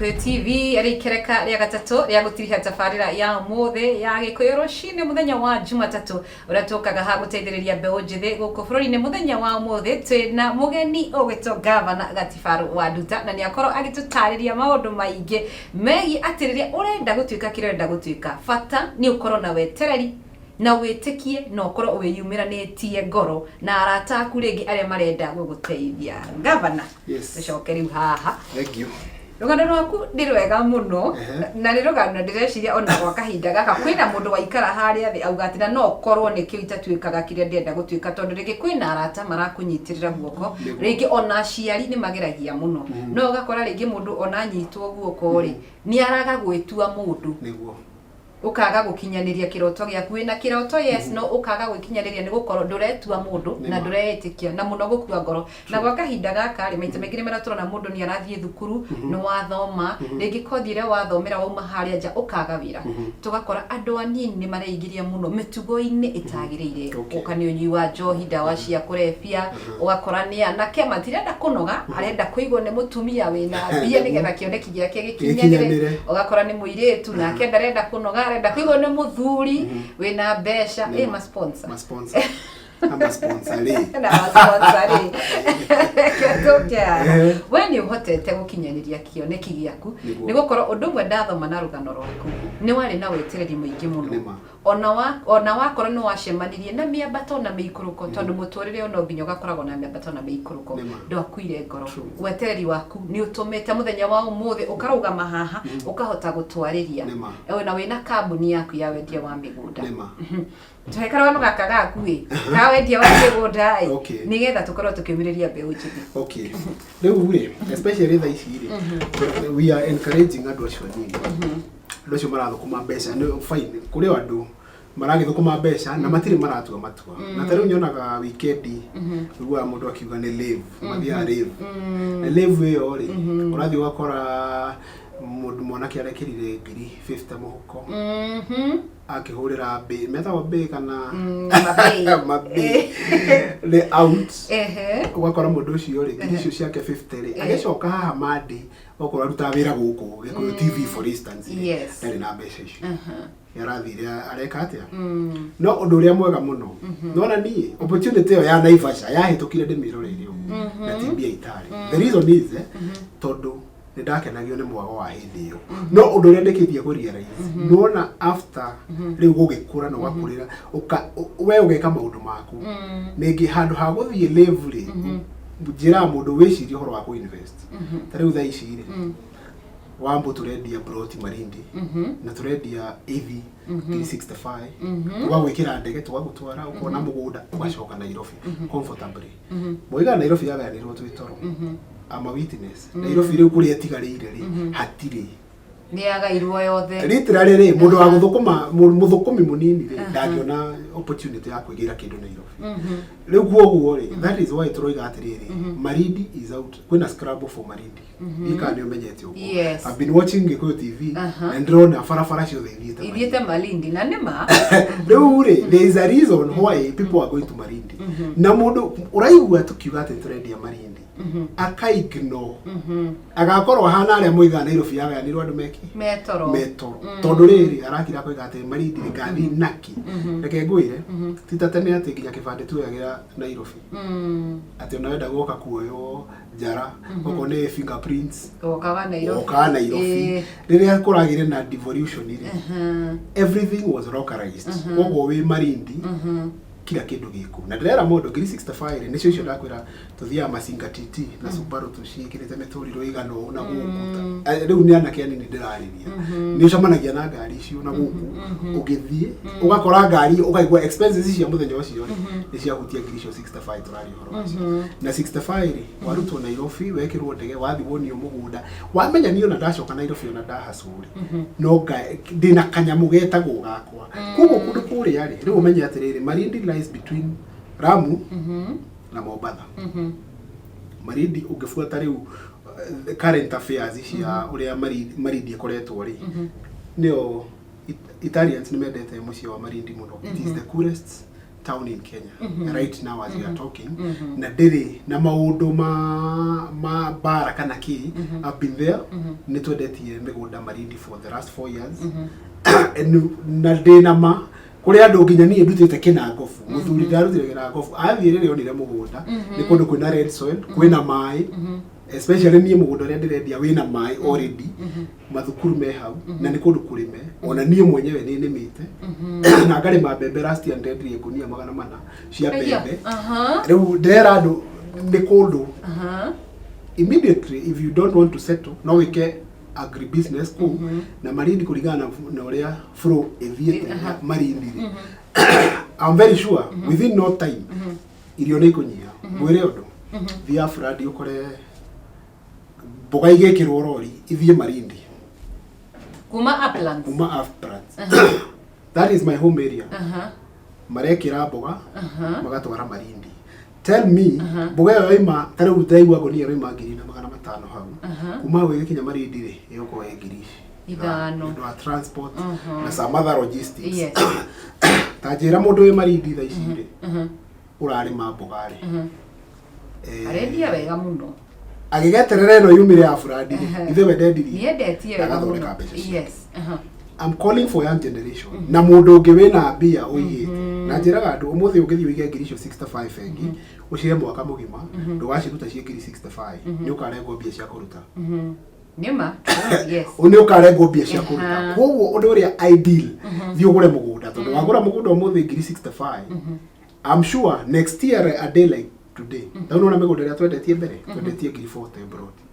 Gĩkũyũ TV rĩ ikereka rĩa gatatũ rĩa gũtiriha tabarĩra ya ũmũthĩ ya Gĩkũyũ rũcinĩ mũthenya wa Jumatatũ ũrĩa tũkaga ha gũteithĩrĩria mbeũ njĩthĩ gũkũ bũrũri-inĩ. Mũthenya wa ũmũthĩ twĩna mũgeni ũgwĩtwo Gavana Gatibaru wa Nduta, na nĩ akorwo agĩtũtarĩria maũndũ maingĩ megiĩ atĩ rĩrĩa ũrenda gũtuĩka kĩrĩa ũrenda gũtuĩka, bata nĩ ũkorwo na wetereri na wĩtĩkie na ũkorwo wĩyumĩranĩtie ngoro na arata aku rĩngĩ arĩa marenda gũgũteithia. Gavana, tũcoke rĩu haha. Thank you. Rũgano rwaku nĩ rwega mũno, na nĩ rũgano ndĩreciria ona gwa kahinda gaka kwĩna mũndũ waikara harĩa thĩ auga atĩ na no korwo nĩkĩo itatuĩkaga kĩrĩa ndĩrenda gũtuĩka, tondũ rĩngĩ kwĩna arata marakũnyitĩrĩra guoko, rĩngĩ ona aciari nĩ mageragia mũno, no ũgakora rĩngĩ mũndũ ona anyitwo guoko rĩ, nĩ araga gwĩtua mũndũ. Ũkaga gũkinyanĩria kĩroto gĩaku. Wĩna kĩroto, yes, no ũkaga gwĩkinyanĩria nĩ gũkorwo ndũretua mũndũ na ndũreĩtĩkia na mũno gũkua ngoro. Na gwa kahinda gaka rĩ, maita maingĩ nĩ marĩa tũrona mũndũ nĩ arathiĩ thukuru, nĩ wathoma, rĩngĩ kothi ĩrĩa wathomera wauma harĩa nja ũkaga wĩra. Tũgakora andũ anini nĩ mareingĩria mũno mĩtugo-inĩ ĩtagĩrĩire. Ũka nĩ ũnyui wa njohi, ndawa cia kũrebia, ũgakora nĩ anake matirenda kũnoga, arenda kũigwo nĩ mũtumia wĩna mbia nĩgetha kĩoneki gĩake gĩkinyanĩre. Gĩkinyanĩre. Ũgakora nĩ mũirĩtu nake ndarenda kũnoga, arenda kũigwo nĩ mũthuri wĩna mbeca, ĩ ma sponsor. Ma sponsor. Na ma sponsor rĩ. Na ma sponsor rĩ. Reke tũke haha. We nĩ ũhotete gũkinyanĩria kĩoneki gĩaku, nĩ gũkorwo ũndũ ũmwe ndathoma na rũgano rwaku nĩ warĩ na wetereri mũingĩ mũno. Nĩma. Ona wakorwo nĩ wacemanirie na mĩambato na mĩikũrũko, tondũ mũtũrĩre ũyũ no nginya ũgakoragwo na mĩambato na mĩikũrũko, Nĩma. ndwakuire ngoro. True. Wetereri waku nĩ ũtũmĩte mũthenya wa ũmũthĩ ũkarũgama haha ũkahota gũtwarĩria. Nĩma. Na wĩna kambuni yaku ya wendia wa mĩgũnda. Nĩma. Tũhe karũgano gaka gaku ĩ ka wendia wa mĩgũnda ĩ, nĩgetha tũkorwo tũkĩũmĩrĩria mbeũ njĩthĩ. Okay. Rĩu rĩ, especially thaa ici rĩ, we are encouraging andũ acio anini. Andũ acio marathũkũma mbeca nĩ fine. Kũrĩ o andũ maragĩthũkũma mbeca na matirĩ maratua matua. Na ta rĩu nyonaga weekend ũiguaga mũndũ akiuga nĩ rave, mathiaga rave. Na rave ĩyo rĩ, ũrathiĩ ũgakora mũndũ mwanake arekĩrire 50,000 mũhuko. Akĩhũrĩra mbĩ, metagwo mbĩ kana mabĩ. Mabĩ nĩ out. Ũgakora mũndũ ũcio rĩ, ngiri icio ciake 50 rĩ, agĩcoka haha Monday, okorwo arutaga wĩra gũkũ Gĩkũyũ TV, for instance rĩ, ndarĩ na mbeca icio. Nĩ arathire areka atĩa? No ũndũ ũrĩa mwega mũno nona niĩ opportunity ĩyo ya Naivasha yahĩtũkire ndĩmĩroreire ũguo na ti mbia itarĩ. The reason is tondũ nĩ ndakenagio nĩ mwago wa hĩndĩ ĩyo, no ũndũ ũrĩa ndĩkĩtie kũ realize nĩwona after rĩu gũgĩkũra na ũgakũrĩra we ũgeka maũndũ maku rĩngĩ handũ ha gũthiĩ live rĩ, njĩraga mũndũ wĩcirie ũhoro wa kũ invest. Ta rĩu thaa ici rĩ, Wambo tũrendia broti Malindi na tũrendia ithi 365, tũgagwĩkĩra ndege, tũgagũtwara ũkona mũgũnda, ũgacoka Nairobi comfortably. Moiga Nairobi yagayanĩrwo twĩ toro. I'm a witness. Nairobi rĩu kũrĩa ĩtigarĩire rĩ, hatirĩ. Nĩ yagairwo yothe. Literally rĩ, mũndũ wa gũthũkũma, mũthũkũmi mũnini rĩ, ndangĩona opportunity ya kwĩgĩra kĩndũ Nairobi rĩu. Kwoguo rĩ, that is why tũroiga atĩrĩrĩ, Malindi is out. Kwĩna scramble for Malindi. Ndiũĩ kana nĩ ũmenyete ũguo. Yes. I've been watching Gĩkũyũ TV na ndĩrona barabara ciothe ithiĩte Ithiĩte Malindi na nĩ ma. Rĩu rĩ, there is a reason why people are going to Malindi, na mũndũ ũraigua tũkiuga atĩ tũrendia Malindi akaignore, agakorwo ahana arĩa moigaga Nairobi yagayanirwo andũ meki metoro. Metoro, tondũ rĩrĩ arakira akoiga atĩ Malindi rĩ, ngathiĩ naki? Reke ngwĩre, ti ta tene atĩ nginya kĩbandĩ tuoyagĩra Nairobi, atĩ ona wenda guoka kuoywo njara, okorwo nĩ fingerprints, Wokaga Nairobi. Wokaga Nairobi. Rĩrĩa kũragĩre na devolution rĩ, everything was localized. Koguo wĩ Malindi kila kĩndũ gĩkũ. Na ndĩrera mũndũ 65,000 rĩ, nĩcio icio ndakwĩra tũthiaga Masinga TT na Subaru tũciĩkĩrĩte mĩtũrirũ ĩigana ũũ na gũkũ. Rĩu nĩ anake anini ndĩrarĩria. Nĩ ũcemanagia na ngari icio na gũkũ ũgĩthiĩ ũgakora ngari, ũkaigua expenses cia mũthenya ũcio rĩ, nĩ ciahutia ngiri icio 65 tũraria ũhoro wacio. Na 65 rĩ, warutwo Nairobi, wekĩrwo ndege, wathiĩ wonio mũgũnda, wamenya niĩ ona ndacoka Nairobi, ona ndahacũ rĩ, no ndĩna kanyamũ getagwo gakwa. Koguo kũndũ kũrĩa rĩ, rĩu ũmenye atĩrĩrĩ, Malindi lies between Lamu na Mombatha. Malindi ũngĩbuata rĩu current affairs cia ũrĩa Malindi ĩkoretwo rĩ, nĩyo Italians nĩ mendete mũciĩ wa Malindi mũno. It is the coolest town in Kenya right now as we are talking, na ndĩrĩ na maũndũ ma mbara kana kĩ. I've been there. Nĩ twendetie mĩgũnda Malindi for the last 4 years. And na ndĩ na ma kũrĩ andũ nginya niĩ ndutĩte kĩnangobu. Mũthuri ndarutire kĩnangobu, athiĩ rĩrĩa onire mũgũnda nĩ kũndũ kwĩna red soil, kwĩna maĩ. Especially niĩ mũgũnda ũrĩa ndĩrendia wĩna maĩ already, mathukuru me hau, na nĩ kũndũ kũrĩme. Ona niĩ mwenyewe nĩ nĩmĩte na ngarĩma mbembe. Last year ndendirie ngunia 400 cia mbembe. Rĩu ndĩrera andũ nĩ kũndũ immediately, if you don't want to settle, no wĩke agribusiness kũu na Malindi kũringana na ũrĩa flow ĩthiĩte. Malindi rĩ, I'm very sure within no time irio nĩ ikũnyiha. Mwĩre ũndũ, thiĩ Afradi ũkore mboga igĩkĩrwo rori ithiĩ Malindi. Kuma Uplands. Kuma Uplands, that is my home area. Marekĩra mboga magatwara Malindi. Tell me, mboga ĩyo yaima ta rĩu ndaigua ngũnia ĩroima 1500 hau, kuma hau ĩgĩkinya Malindi rĩ, ĩgũkorwo ĩ ngiri 5. Nĩ ũndũ wa transport na some other logistics. Ta njĩra, mũndũ wĩ Malindi thaa ici rĩ, ũrarĩma mboga rĩ, Arendia wega mũno. Agĩgeterera ĩno yumire ya burandi rĩ, ithe we ndendirie. Nĩendetie wega Agathondeka mũno. mbeca ciake. I'm calling for young generation na mũndũ ũngĩ wĩna mbia ũigĩte. Na njĩraga andũ, ũmũthĩ ũngĩthiĩ ũige ngiri icio 65 bengi, ũcihe mwaka mũgima, ndũgaciruta ciĩ ngiri 65, nĩ ũkarengwo mbia cia kũruta. Nĩma, yes. Nĩ ũkarengwo mbia cia kũruta. Koguo ũndũ ũrĩa ideal, thiĩ ũgũre mũgũnda, tondũ wagũra mũgũnda ũmũthĩ ngiri 65, I'm sure next year, a day like today, ta nona mĩgũnda ĩrĩa twendetie mbere, twendetie ngiri 40 broti.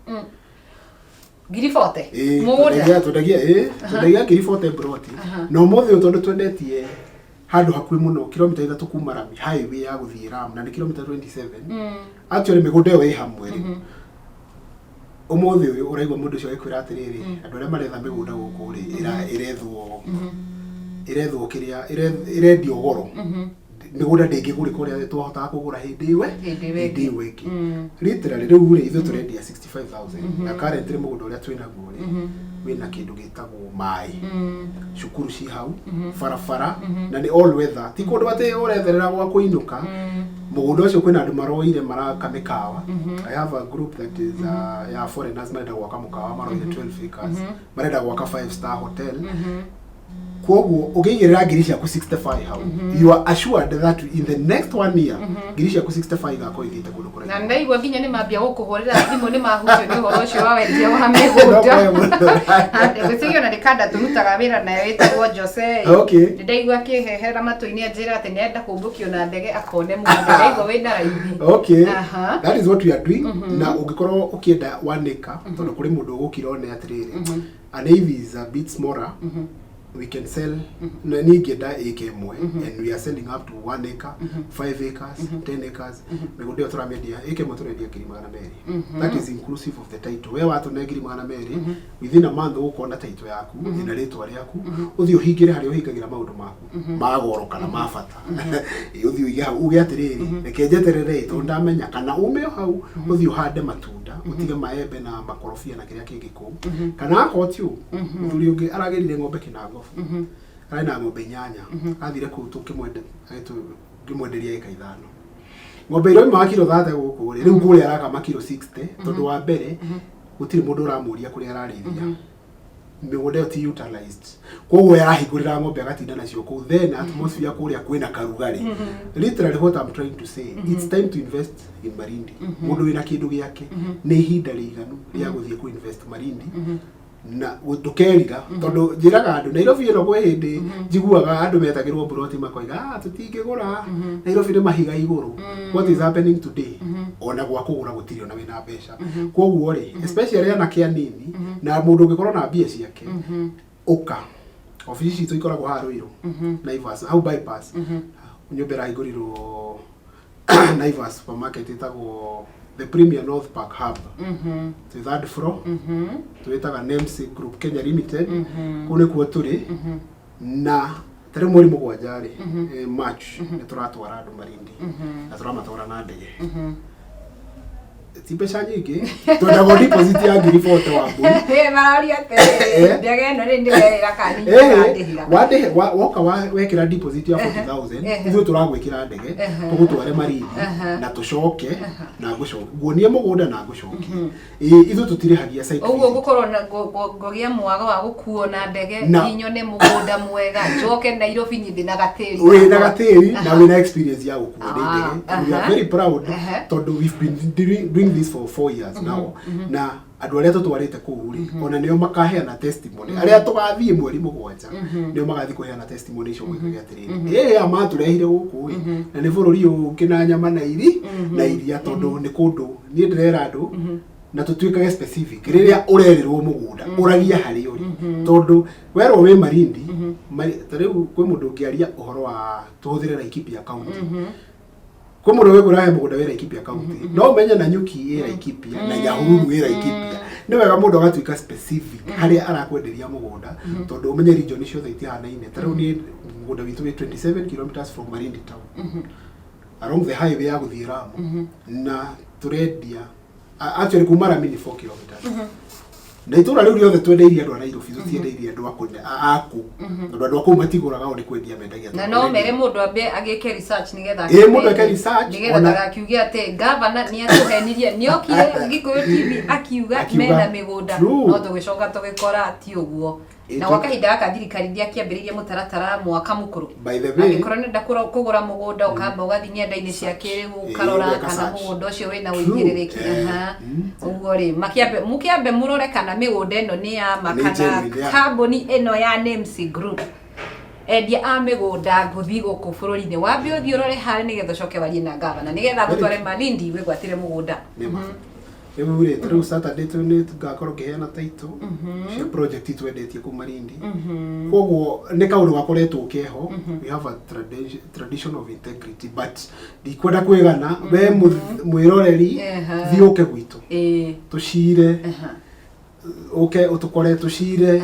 Ngiri 40 Ĩĩ, mũgũnda. Twendagia ngiri 40 broti. Na ũmũthĩ ũyũ, tondũ twendetie handũ hakuhĩ mũno, kilomita 3 kuma rami highway ya gũthiĩ Ram, na nĩ kilomita 27. Actually mĩgũnda ĩyo ĩ hamwe rĩ. Ũmũthĩ ũyũ ũraigua mũndũ ũcio agĩkwĩra atĩrĩrĩ, andũ arĩa maretha mĩgũnda gũkũ rĩ, ĩrethwo kĩrĩa ĩrendio goro, mĩgũnda ndĩngĩgũrĩka ũrĩa twahotaga kũgũra hĩndĩ ĩwe Hĩndĩ ĩyo hĩndĩ ĩngĩ. ĩyo ĩngĩ. Literally rĩu rĩ, ithuĩ tũrendia 65,000, na currently mũgũnda ũrĩa twĩnaguo rĩ, wĩna kĩndũ gĩtagwo maĩ, cukuru ci hau, barabara, na nĩ all weather, ti kũndũ atĩ ũretherera gwa kũinũka. Mũgũnda ũcio kwĩna andũ maroire maraka mĩkawa. I have a group that is ya foreigners, marenda gwaka mũkawa, maroire 12 acres, marenda gwaka 5 star hotel. Koguo ũngĩigĩrĩra ngiri ciaku 65 hau, you are assured that in the next one year ngiri ciaku 65 igakorwo ithiĩte kũndũ kũraihu. Na ndaigua nginya nĩ mambia gũkũhũrĩra thimũ, nĩ mahutio nĩ ũhoro ũcio wa wendia wa mĩgũnda. Gwĩciria ona nĩ kanda tũrutaga wĩra nayo ĩtagwo Jose. Nĩ ndaigua akĩhehera matũ-inĩ anjĩra atĩ nĩenda kũmbũkio na ndege akone mũgũnda. Ndaigua wĩna raithi. That is what we are doing. Na ũngĩkorwo ũkĩenda 1 acre, tondũ kũrĩ mũndũ ũgũkira one atĩrĩrĩ, an if is a bit smaller, we can sell. Na niĩ ingĩenda acre ĩmwe, and we are selling up to 1 acre, 5 acres, 10 acres. Mĩgũnda ĩyo tũramĩendia, acre ĩmwe tũrendia ngiri 200. That is inclusive of the title. We watũne ngiri 200, within a month ũgũkorwo na title yaku ĩna rĩtwa rĩaku, ũthiĩ ũhingĩre harĩa ũhingagĩra maũndũ maku ma goro kana ma bata. Ĩ, ũthiĩ ũige hau, uge atĩrĩrĩ, reke njeterere tondũ ndamenya, kana ume o hau ũthiĩ ũhande matunda, ũtige maembe na makorobia na kĩrĩa kĩngĩ kũu. Kana akorwo ti ũũ, mũthuri ũngĩ aragĩrire ng'ombe kĩnangobu, arĩ na ng'ombe inyanya, athire kũu tũkĩmwende ngĩmwenderia ĩka 5. Ng'ombe iroimaga kiro 30 gũkũ rĩ, rĩu kũrĩa arakama kiro 60, tondũ wa mbere gũtirĩ mũndũ ũramũria kũrĩa ararĩithia, mĩgũnda ĩyo ti utilized, koguo yarahingũrĩra ng'ombe agatinda nacio kũu, then atmosphere kũrĩa kwĩna karugarĩ. Literally what I'm trying to say, it's time to invest in Malindi. Mũndũ wĩna kĩndũ gĩake, nĩ ihinda rĩiganu rĩa gũthiĩ kũ invest Malindi na ndũkerira, tondũ njĩraga andũ Nairobi ĩno kwĩ hĩndĩ njiguaga andũ metagĩrwo mburoti makoiga, "Ah, tũtingĩgũra Nairobi, nĩ mahiga igũrũ." What is happening today, ona gwa kũgũra gũtirĩ ona wĩna mbeca. Koguo rĩ, especially anake anini na mũndũ ũngĩkorwo na mbia ciake, ũka obici citũ ikoragwo haha Ruiru, Naivas hau bypass, nyũmba ĩrahingũrirwo Naivas supermarket ĩtagwo the Premier North Park Hub, twĩ third floor, twĩtaga Namesake Group Kenya Limited. Kũu nĩkuo tũrĩ. Na tarĩ mweri 7 rĩ, March, nĩ tũratwara andũ Malindi na tũramatwara na ndege. Ti mbeca nyingĩ, twendagwo deposit ya 40,000 wa mbũri. Mararia atĩrĩrĩ, ndege ĩno rĩ ndĩrerĩra kana nĩ ndĩrandĩhira. Wandĩhe woka wekĩra deposit ya 40,000, ithuĩ tũragwĩkĩra ndege, tũgũtware Malindi na tũcoke na ngũcoke nguonie mũgũnda na ngũcokie. Ĩĩ, ithuĩ tũtirĩhagia site Ũguo visit. Ngũkorwo na ngũgĩa mwago wa gũkuo na ndege, nyone mũgũnda mwega, njoke Nairobi nyithĩ na gatĩri. Wĩna gatĩri na wĩna experience ya gũkuo nĩ ndege. We are very proud tondũ we've been doing this for 4 years now, na andũ arĩa tũtwarĩte kũu rĩ, ona nĩo makaheana testimony. Arĩa tũgathiĩ mweri 7 nĩo magathiĩ kũheana testimony icio, moigage atĩrĩrĩ, ĩĩ aya matũrehire gũkũ ĩ, na nĩ bũrũri ũngĩ na nyama na iri na iria, tondũ nĩ kũndũ niĩ ndĩrera andũ na tũtuĩkage specific. Rĩrĩa ũrerĩrwo mũgũnda, ũragia harĩa ũrĩ, tondũ werwo wĩ Malindi, ta rĩu kwĩ mũndũ ũngĩaria ũhoro wa tũhũthĩre Laikipia County, kwĩ mũndũ wĩkwĩra he mũgũnda wĩ Laikipia County, no ũmenye Nanyuki ĩ Laikipia na Nyahururu ĩ Laikipia. Nĩ wega mũndũ agatuĩka specific harĩa arakwenderia mũgũnda, tondũ ũmenye region ciothe itihanaine. Ta rĩu niĩ mũgũnda witũ wĩ 27 kilometers from Malindi town along the highway ya gũthiĩ Lamu, na tũrendia actually kuma rami nĩ 4 kilometers, na itũra rĩu rĩothe twendeirie andũ a Nairobi, tũtiendeirie andũ a kũne a kũu, tondũ andũ a kũu matigũraga, o nĩ kwendia mendagia. Na no mere mũndũ ambe agĩke research nĩgetha Ĩĩ, mũndũ eke research, nĩgetha ndagakiuge atĩ gavana nĩ atũhenirie, nĩokire Gĩkũyũ TV akiuga Akiuga. mena mĩgũnda, no tũgĩcoka tũgĩkora ti ũguo. Ĩĩ, Na gwa kahinda gaka thirikari ndĩakĩambĩrĩirie mũtaratara mwaka mũkũrũ. By the way, Angĩkorwo nĩenda kũgũra mũgũnda, ũkamba ũgathiĩ ng'enda-inĩ cia kĩrĩu, ũkarora ũgeka kana search. Mũgũnda ũcio wĩna ũigĩrĩrĩki. Ũguo rĩ, makĩambe mũkĩambe mũrore kana mĩgũnda ĩno nĩ ya ma, Nĩ kana genuine, yeah. kambuni ĩno ya Names Group, endia a mĩgũnda ngũthi gũkũ bũrũri-inĩ, wambe ũthiĩ ũrore harĩa nĩgetha ũcoke warie na gavana nĩgetha agũtware Malindi wĩgwatĩre mũgũnda. Nĩma. Rĩu rĩ, ta rĩu Saturday tu nĩ ngakorwo ngĩheana title cia project twendetie kũu Malindi. Koguo nĩ kaũndũ gakoretwo keho. We have a tradition of integrity, but ndikwenda kwĩgana. We mwĩroreri, thiĩ ũke gwitũ, tũcire, ũke ũtũkore tũcire,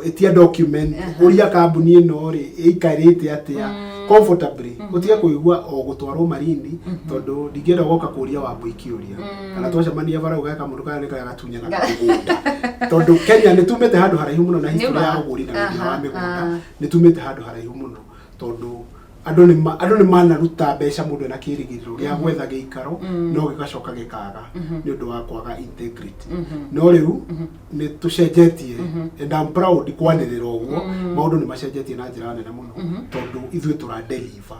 ĩtia document, ũria kambuni ĩno rĩ ĩikarĩte atĩa comfortably, ũtige kũigua o gũtwarwo Malindi, tondũ ndingĩenda goka kũria Wambui kĩũria kana twacemania bara ũgeka mũndũ kana nĩ karĩa gatunyanaga mĩgũnda, tondũ Kenya nĩ tumĩte handũ haraihu mũno na history ya ũgũri na wendia wa mĩgũnda. Nĩ tumĩte handũ haraihu mũno, tondũ andũ nĩ manaruta mbeca, mũndũ ena kĩrĩgĩrĩro gĩa gwetha gĩikaro, no gĩgacoka gĩkaga nĩ ũndũ wa kwaga integrity. No rĩu nĩ tũcenjetie, and I'm proud kwanĩrĩra ũguo. Maũndũ nĩ macenjetie na njĩra nene mũno, tondũ ithuĩ tũra deliver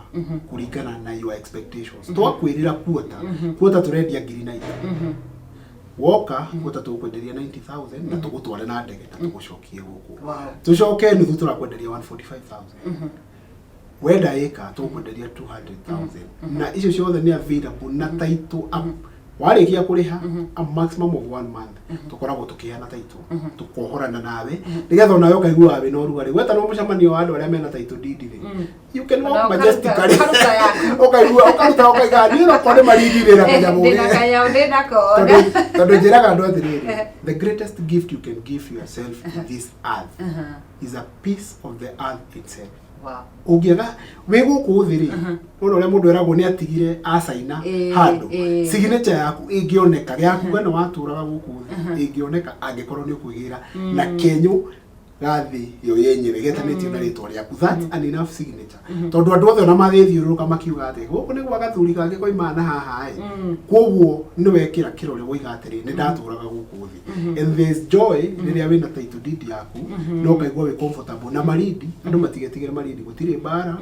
kũringana na your expectations. Twakwĩrĩra kuota kuota tũrendia 90,000, woka kuota tũgũkwenderia 90,000 na tũgũtware na ndege na tũgũcokie gũkũ. Tũcoke nuthu tũrakwenderia 145,000, wenda ĩka tũgũkwenderia 200,000, na icio ciothe nĩ available na title up. Warĩkia kũrĩha, a maximum of one month tũkoragwo tũkĩheana title, tũkohorana nawe nĩgetha onawe ũkaiguaga wĩna ũrugarĩ. Wetanwo mũcemanio wa andũ arĩa mena title deed rĩ, you can walk Ona majestically. Ũkaruta yaku. Ũkaigua ũkaruta, ũkaiga niĩ okorwo nĩ Malindi ndĩna kanyamũ. Ndĩna kanyamũ, ndĩna kona. Tondũ njĩraga andũ atĩrĩrĩ, the greatest gift you can give yourself in this earth is a piece of the earth itself. Ũngĩaga wĩ gũkũ thĩ rĩ, nona ũrĩa mũndũ eragwo nĩ atigire acaina handũ, signature yaku ĩngĩoneka gĩa kuga nĩ watũraga gũkũ thĩ, ĩngĩoneka angĩkorwo nĩ ũkwĩgĩra na kenyũ ga thĩ yo yenyewe getanĩtio na rĩtwa rĩaku, that's an enough signature, tondũ andũ othe ona magĩthiũrũrũka makiuga atĩ gũkũ nĩ gwa gathuri kangĩ koimaga na haha ĩ. Koguo nĩ wekĩra kĩrore woiga atĩrĩ, nĩ ndatũraga gũkũ thĩ, and there's joy rĩrĩa wĩna title deed yaku na ũkaigua wĩ comfortable. Na Malindi, andũ matigetigĩre Malindi, gũtirĩ mbara.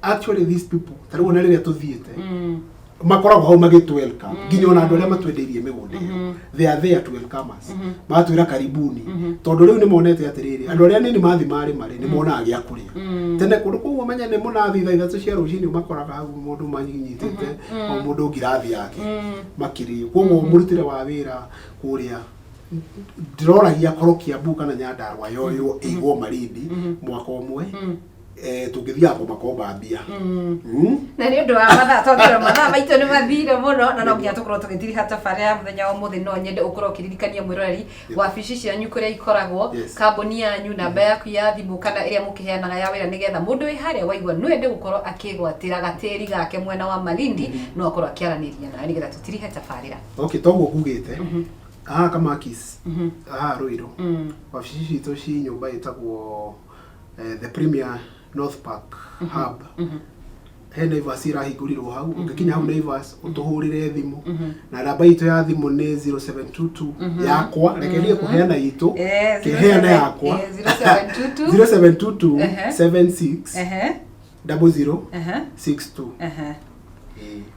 Actually, these people, ta rĩu ona rĩrĩa tũthiĩte, makoragwo hau magĩtũ welcome, nginya ona andũ arĩa matwendeirie mĩgũnda ĩyo, they are there to welcome us, magatwĩra karibuni, tondũ rĩu nĩ monete atĩrĩrĩ, andũ arĩa nini mathi marĩ marĩ nĩ monaga gĩa kũrĩa tene kũndũ kũu. Ũmenye nĩ mũnathi thaa 3 cia rũcinĩ, ũmakoraga hau mũndũ manyitĩte o mũndũ ngirathi yake makĩrĩo. Koguo mũrutĩre wa wĩra kũrĩa ndĩroragia korwo Kiambu kana Nyandarua yoywo ĩigwo Malindi mwaka ũmwe. Tũngĩthiaga kũmakomba mbia. Na nĩ ũndũ wa mathaa, tondũ mathaa maitũ nĩ mathire mũno na no nginya tũkorwo tũgĩtiriha tabarĩra ya mũthenya wa ũmũthĩ, no nyende ũkorwo ũkĩririkania mwĩroreri wabici cianyu kũrĩa ikoragwo, kambuni yanyu, namba yaku ya thimũ kana ĩrĩa mũkĩheanaga ya wĩra, nĩgetha mũndũ wĩ harĩa waigua no ende gũkorwo akĩgwatĩra gatĩri gake mwena wa Malindi, no akorwo akĩaranĩria nawe nĩgetha tũtirihe tabarĩra. Okay, toguo ngugĩte, haha Kamakis, haha Ruiru, wabici citũ ci nyũmba ĩtagwo The Premier North Park Hub. He Naivas ĩrahingũrirwo hau. Ũngĩkinya hau Naivas, ũtũhũrĩre thimũ, na namba itũ ya thimũ nĩ 0722, yakwa, reke niĩ kũheana itũ, kĩheana yakwa. 0722. 0722 76 00 62.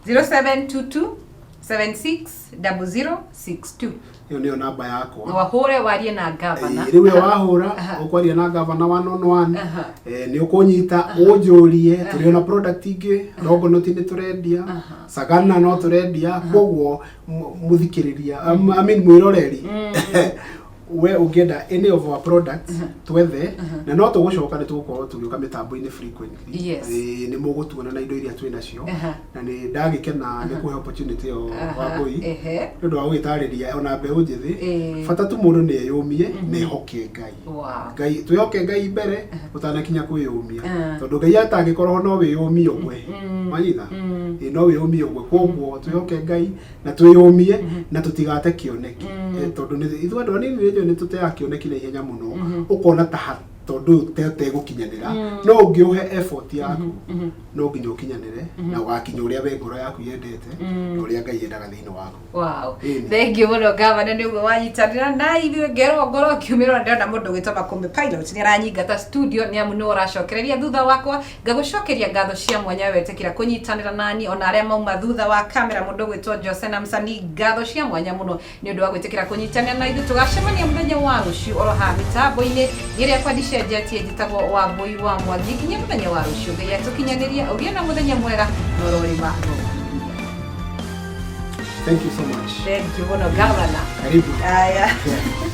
0722 76 0062. Ĩyo nĩyo namba yakwa. Wahũre warie na gavana. Rĩu ĩyo wahũra, ũkwaria na gavana one on one. Nĩ ũkũnyita ũnjũrie, tũrĩ ona product ingĩ, Longonot nĩ tũrendia, Sagana no tũrendia. Koguo mũthikĩrĩria, I mean mwĩroreri, we ũngĩenda any of our products, twethe, na no tũgũcoka, nĩ tũgũkorwo tũgĩũka mĩtambo-inĩ frequently. Nĩ mũgũtuona na indo iria twĩ nacio. Na nĩ ndagĩkena nĩ kũhe opportunity ĩyo, Wambũi, nĩ ũndũ wa gũgĩtarĩria ona mbeũ njĩthĩ bata tu mũndũ nĩ eyũmie na ehoke Ngai. Ngai, twĩhoke Ngai mbere ũtanakinya kwĩyũmia, tondũ Ngai atangĩkorwo no wĩyũmie ũgwe, wanyita? Ĩĩ, no wĩyũmie ũgwe. Koguo twĩhoke Ngai na twĩyũmie na tũtigate kĩoneki. Tondũ ithuĩ andũ anini nĩ njũĩ nĩ tũteaga kĩoneki na ihenya mũno, ũkona ta tondũ ũyũ tegũkinyanĩra, no ũngĩũhe effort yaku, no nginya ũkinyanĩre na ũgakinya ũrĩa we ngoro yaku yendete na ũrĩa Ngai endaga thĩinĩ waku. Ĩni. Thank you mũno, gavana, nĩ ũguo wanyitanĩra na ithuĩ. Ngerwo ngoro ngiumĩrwo, ndĩrona mũndũ ũgwĩtwo Makũmbĩ Pilot nĩ aranyingata studio, nĩ amu nĩ ũracokereria thutha wakwa. Ngagũcokeria ngatho cia mwanya wetĩkĩra kũnyitanĩra nani, ona arĩa mauma thutha wa kamera, mũndũ ũgwĩtwo Jose na Msanii, ngatho cia mwanya mũno nĩ ũndũ wa gwĩtĩkĩra kũnyitanĩra na ithuĩ. Tũgacemania mũthenya wa rũciũ oro haha mĩtambo-inĩ. Ĩrĩa kwa ndicenjetie, njĩtagwo Wambũi wa Mwangi. Nginya mũthenya wa rũciũ, Ngai atũkinyanĩrie, ũgĩe na mũthenya mwega na ũrorĩma. Thank you so much. Thank you mũno, gavana. Karibu. Aya. Yeah.